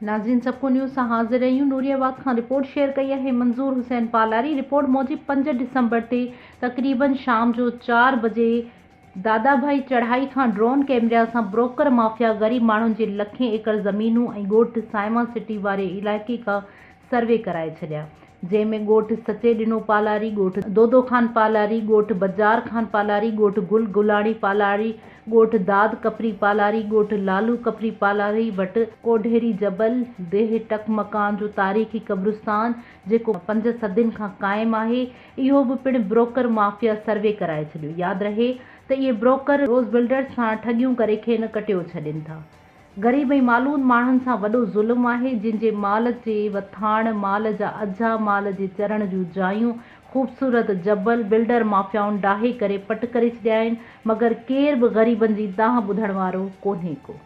ناظرين سڀ ڪو نيوز سان حاضر آهيون نوري آباد کان رپورٽ شيئر ڪئي آهي منظور حسين پالاري رپورٽ موجب پنج ڊسمبر تي تقريبن شام جو چار بجي دادا ڀائي چڙهائي کان ڊرون ڪيمريا سان بروڪر مافيا غريب ماڻهن جي لکين ايڪڙ زمينون ۽ ڳوٺ سائما سٽي واري علائقي کان سروي ڪرائي ڇڏيا جنهن ۾ ڳوٺ سچي ڏنو پالاري، ڳوٺ دودو خان پالاري، ڳوٺ بجار خان پالاري، ڳوٺ گل گلاڻي پالاري، ڳوٺ داد ڪپري پالاري، ڳوٺ لالو ڪپري پالاري وٽ ڪوڍيري جبل، ديهه ٽڪ مڪان جو تاريخي قبرستان جيڪو پنج صدين کان قائم آهي اهو به پڻ بروڪر مافيا سروي ڪرائي ڇڏيو ياد رهي ته اهي بروڪر روز بلڊرز سان ٺڳيون ڪري کين ڪٽيو ڇڏين ٿا. غريب ۽ مالوند ماڻهن سان وڏو ظلم آهي، جن جي مال جي وٿاڻ، مال جا اجها، مال جي چرڻ جون جايون، خوبصورت جبل، بلڊر مافيائن ڊاهي ڪري پٽ ڪري ڇڏيا آهن، مگر ڪير به غريبن جي دانهن ٻڌڻ وارو ڪونهي ڪو.